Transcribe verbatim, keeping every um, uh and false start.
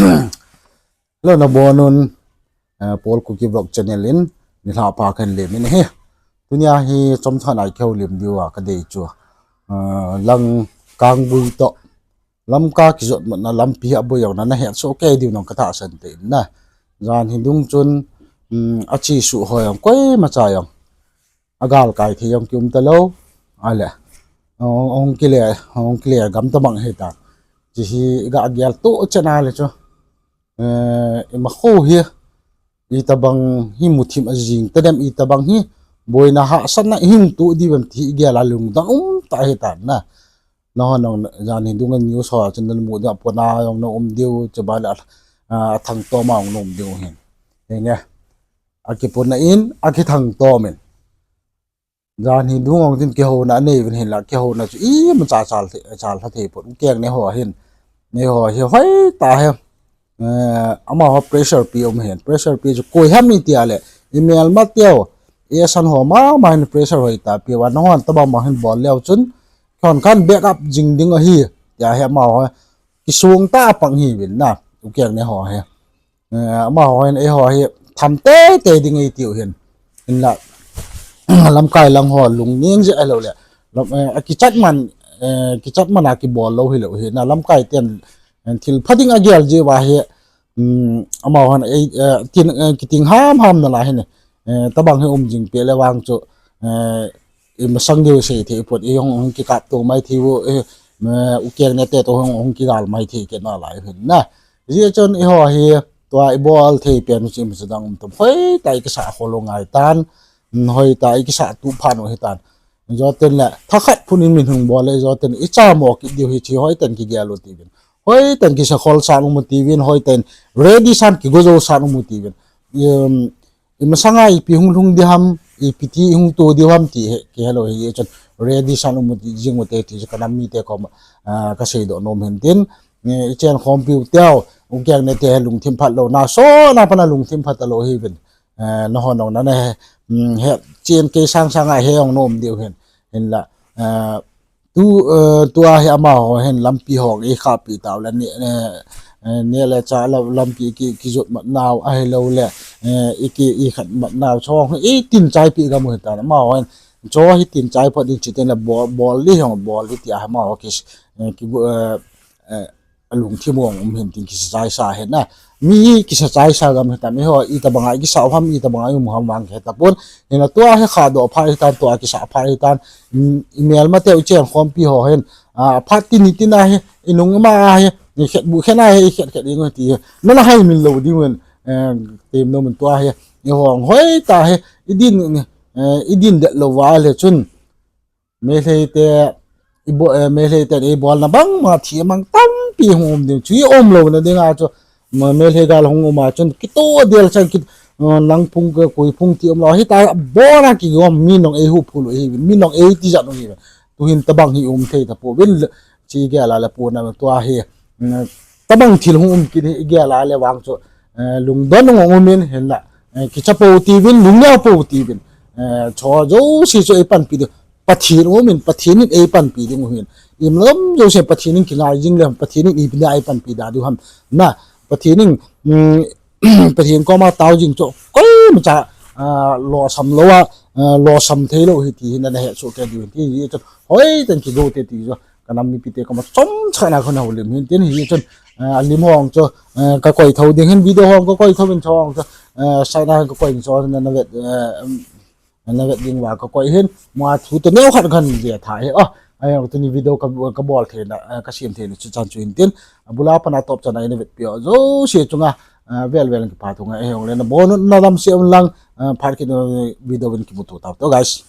Hello, nabonun, eh, Paul Kuki Vlog channel in nilhah pha kahin lemin ahi. Tunia hi chomcha nai kihoulim diuva kadei chu, eh, Langkangbui toh Lamka kijotmatna lampi hi aboi jong nana hetsoh kei diu nong katahsan tei in na. Jan hi dung chun, um, achesuh ho jong koimacha jong agalkai thei jong kium talou. Ale, hung, hung kile, hung kile gam tobang hitan. Hiche hi iga geltoh chet a le chu, eh, ima kho hi, itobang hi muthim ajing tadem, itobang hi boina hahsatna ihung toh diu vem ti hi igel a lungdon umtah hitan na. Nahon jong jan hi dunga news ho chun namu diu, apona jong na um diu, chuban le, ah, athangtom a jong na um diu hin. Henge. Akipona in, akithangtom in. Jan hi dung jong tin kihouna anei uvin hinla, kihouna chu imacha chal thei, chal lha thei pon. Ukeng ne ho hin, ne ho hi hoitah hi, eh, amaho pressure pi um hin. Pressure pi chu koi ham iti a le, imelmateu, isan ho mama hin pressure hoitah pi uva, nahon tobang bang hin bol leu chun, khon khan back up jing ding ahi, tia hi amaho kisung tah a pang hiuvin na, ukeng ne ho hi. Eh, amaho hin eiho hi tham teitei ding eitiu hin. Hinla, lamkai lang ho lungneng jeh ahilou le, lam, eh, akichat man, eh, kichat man a kibol lou hilou hi na, lamkai ten, eh, thil pha ding agel jeh uva hi, um, amaho hin ei, eh, tin, eh, kiting hamham nalai hin, eh, tobang hi um jing peh le vang chu, eh, imasang diu sei thei pon, ihung, hung kikap to mai thei u, eh, ukeng nete toh hung, hung kigal mai thei kit nalai hin na. Hijeh chun eiho hi tua ibol thei pen u chu imacha dang um tam, hoitah a ikisah khol u ngai tan, um, hoitah a ikisah tup phat u hitan. Ijo ten le, thakhat phun in min hung bol le, ijo ten ichamo kit diu hi, hiche hoitah in kigel u tiuvin. Hoitah in kisa kholsan um u tiuvin, hoitah in ready san kigo jousan um u tiuvin. Um, imasanga ipi hung lhung ding ham, ipi ti hung to diu ham ti hi kihelou hijeh chun ready san um u ti, jing u te ti chu kanam mite koma, ah, kaseidoh nom hin tin, eh, ichen khompiu teu, ukeng nete hi lungthim phatlouna, sona pana lungthim phat talou hiuvin. Eh, nahon jong nana he, um, hechen kei sangsang a he jong na um diu hin. Hinla, eh, tu, eh, tua hi amaho hin lampi ho eikhahpi tau le, ne, eh, eh, neh le chah la, lampi ki, kijotmat nau ahilou le, eh, iki, ikhatmat nau chu eitinchai pi gam u hitan, amaho hin chu hi tinchai phot ding chuteng le bol, bol ding jong bol ding tia amaho ki, eh, ki, eh, eh, alungthim u jong um hin tin kisa chaisa hin na. Mi kisa chaisa gam hitan, eiho itobang a ikisah u ham, itobang a i um u ham vang kihe tapon. Hinla tua hi khahdoh phat hitan, tua kisah phat hitan, um, imelmateu ichen khompi ho hin, ah, phat tin hitin a hi, inung ima a hi, ikhetbu khen a hi, ikhet khet ding u ti hi nana haimil lou diuvin, eh, tem nom in tua hi, eiho jong hoitah hi idin, eh, idin det lou uva le chun Meitei te, ibo-, eh, Meitei ten eibolna bang banga themang tampi hung um ding chu, i umlouna dinga chu, ma, Meitei gal hung um a chun kitoh del chan kit, eh, nang phung, koi phung ti umlou, hitia abona kigom, mi jong eihuhphul u hiuvin, mi jong eitijat u hiuvin. Tuhin tobang hi um thei tapouvin, chi gel a le pona tua hi, mm, tobang thil hung um kit hi igel a le vang chu, eh, lungdon u jong um in hinla, eh, kicha pou tiuvin, lungneo pou tiuvin, eh, chu jouse chu eipanpi diu Pathen um in, Pathen in eipanpi ding u hin. Imalam jouse Pathen in kingai jing le, Pathen in ipi dia eipanpi da diu ham. Na, Pathen in, um, Pathen koma tao jing chu koimacha, ah, losam lou a, ah, losam theilou hi ti hi nana hesoh kei diu hin. Ti hi chun hoitah in kigo te ti chu kanam mipite koma chomcha na kahoulim hin tin, hijeh chun, ah, alim ho jong chu, ah, kakoi thou ding hin, video ho jong kakoi thou in chu jong chu, ah, saina kakoi in chu nana vet, ah, um, Navet ding uva kakoi hin, mua thu toh neokhat kahin jih tha hi. Oh, ahijong tuni video ka, kabol theina, eh, kasem theina chu chan chu hin tin, abula pat a atop chan a ina vetpi u jouse chunga, eh, vel vel in kipa thu ngai, ahijong le nabonun nalam seh un lang, eh, phat kit a video in kimuto tau. To guys.